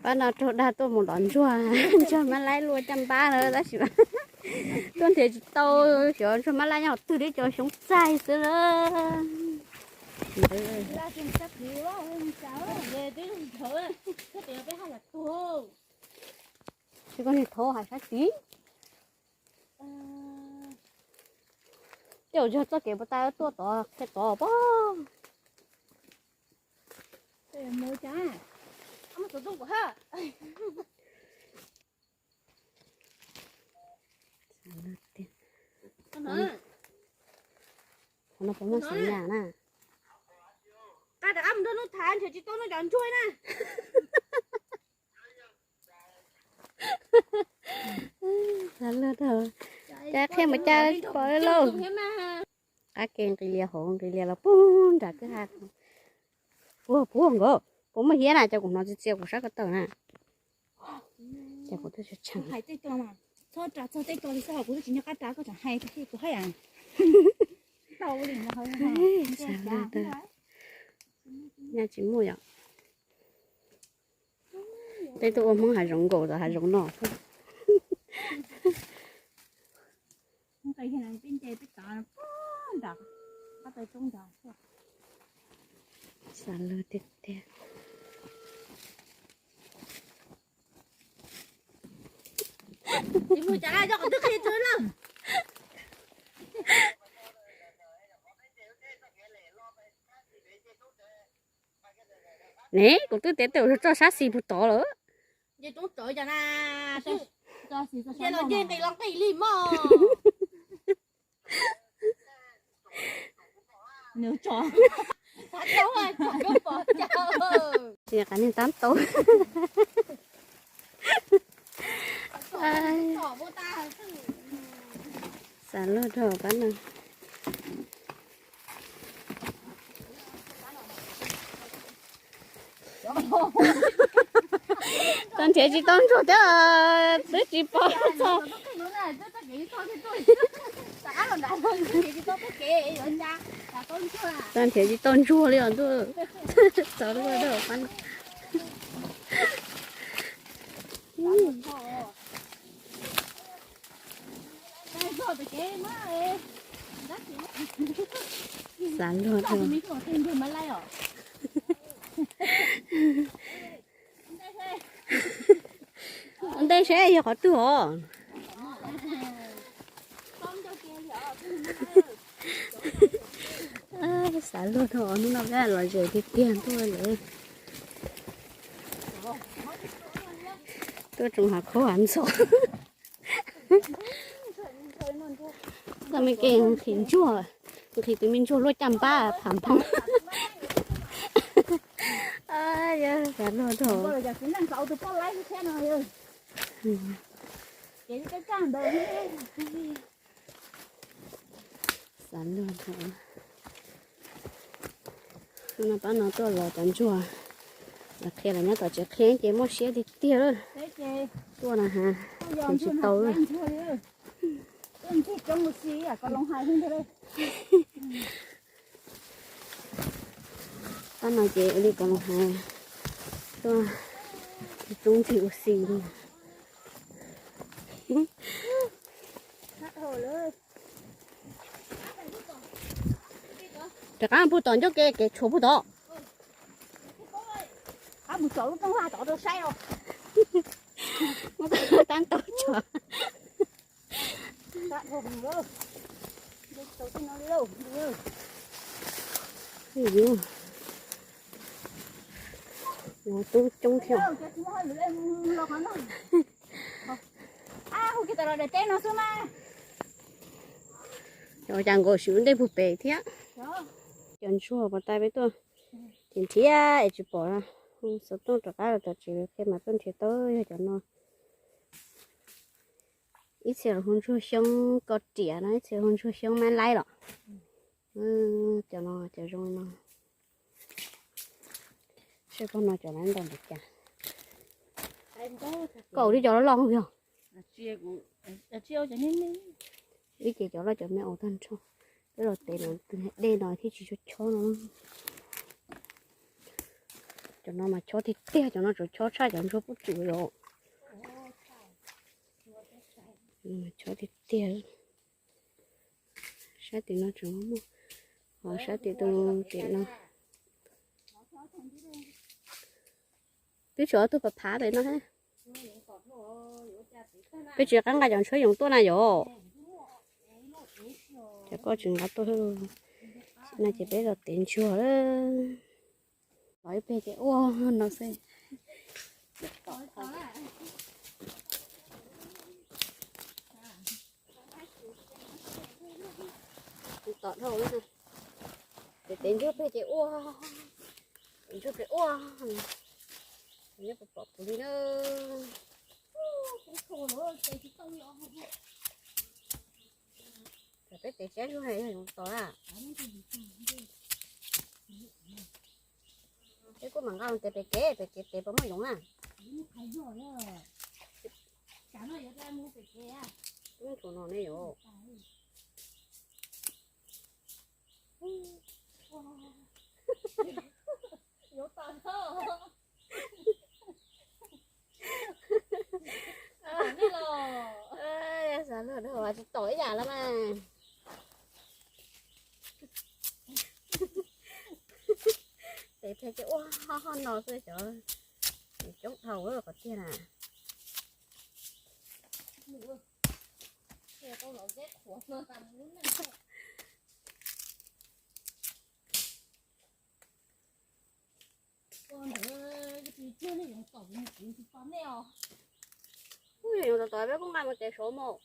Pab no raug dag tuaj mus dov ntsuag, ntsuag mab laib luaj caj npab na tab sis mas tuaj nrhiav tsis tau, xyov ntsuag mab laib nyob qhov twg, twb cov xyoob txaij xwb na. Tsis koj niag thov hais sab tid. Tej zaum yog txoj kev puas tas tuaj tod qhia tod pob. Qhov no puas muaj xeev yas na? Qab rov qab mus nrog Nuj Thaiv nrhiav tsis tau Nuj cov ntsuag na. Xav luag dhau, cas qhia mus cas tsis pom lauj. Qab ke nqis lias hauv, nqis lias los puag nram kwj ha. Puag puag nkaus, puas muaj hiab na, cov kuv hnov txias txias kuv sab ko taw na. Ces kuv twb tsis tshee. Hais tej ko mas txhob ras txog tej ko li xwb, kuv twb tsis nco qab ras, koj tseem hais kuv hais. Nyaj tsis muaj yom. Peb tuaj ua Hmoob hav zoov nkaus tom hav zoov no. Xav luag tiag tiag. Ne, kuv twb tias tej zaum txoj sab xis puag tod lawm. Nce roob tsawv cas na. Nce los nce nqis los nqis li mog. Tsis qab niag tab tau. Xav luag dhau pab no. Txog nrhiav tsis tau ntsuag thiab, twb tsis pom txog. Txog nrhiav tsis tau ntsuag li os ntuj. Txav luag dhau pab no. Xav luag dhau. Ua ntej seb yog qhov twg os. Xav luag dhau, hnub no peb los ze tiag tiag ntuj lawm. Tuaj tsoom hav khaub hav ntxhov. Txoj me kev nqhis ntsuag, nqhis tus me ntsuag luaj caj npab pham pham. Xav luag dhau. Xav luag dhau. Hnub no pab no tuaj los cov ntsuag, los qhia los nyob tom tsev qhia ces muaj siab tiag tiag lawm. Tuaj na ha, tsis tau lawm. Pab no ces ua li kom los hais, tuaj roob ntxhib ua si li. Rov qab puag tom ncauj ke, kev tshuav puag tom. Qab mus tsom lub rooj vag tod rau saib os. Muab tab tau tso. Ub, tub coob thiab. Cov cas nkaus siv ntej puag pem thiab. Cov ntsuag puas tas peb tuaj ces nrhiav es tsis pom. Xov tooj rov qab los tom tsev qhia mas tuaj nrhiav tau yog cov no. Ib txhia hu ntsuag xyoob ko riam no, ib txhia hu ntsuag xyoob mab laib los. Cov no cov zoo li no. Seb pab no cov lab ntau npaum cas. Kaum li cov loj loj yog. Ib ce cov loj cov me aus tag nrho. Peb los tev no tus dej no thiaj tsis chob chob no. Cov no mas chob tiag tiag, cov no tsuas chob tshaj cov ntsuag puj tsum yom. Chob tiag tiag. Sab tim no tseem muaj, ho sab tim tus tim no. Twb tsuas ob tug phav phav pem no thiab. Peb tsis qab nqa cov ntshuab yoov tuaj na yom. Ces koj tsis nqa tuaj, no ces peb los tev ntsuag lawm. Los ib pliag ces ua no xwb. Tom dhau, ces tev ntsuag pem ces ua, tev ntsuag pem ua, nyob pom kuv li na. Peb tev siab ntsuag yog yoov tom a. Peb kuj mam nqa mus tev pem kev, pem kev tev puas muaj yoov na. Tsuav no ne yom. Xav luag dhau tsis tom ib yam los mas. Tev pem ces ua ho ho no xwb, cov coob dhau qhov tiag na. Ub, yoov tom tom peb kuj nqa mus tev saud mas.